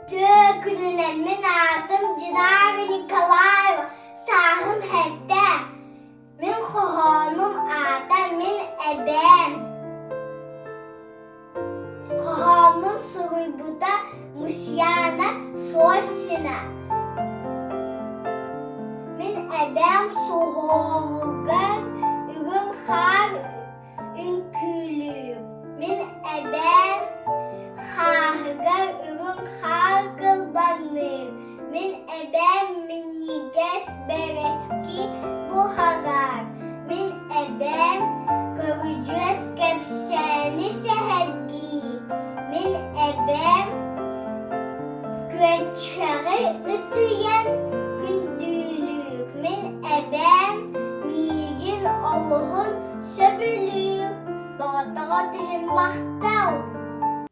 Үтүө күнүнэн мин аатым Динара Николаева, сааһым сэттэ. Мин хоһоонум аата мин эбээм. Хоһооммун суруйбута Мусьяна Сосина. Мин эбээм суһуоҕугар үрүҥ хаар үҥкүүлүүр. Мин эбээм хааһыгар үрүҥ хаар кылбаҥныыр. Мин эбээм минньигэс бэрэски буһарар. Мин эбээм көрүдьүөс кэпсээни сэһэргиир. Мин эбээм күөнчэҕи ытыйан күндүлүүр. Мин эбээм миигин олуһун сөбүлүүр. Боҕотоҕо түһүн махтал!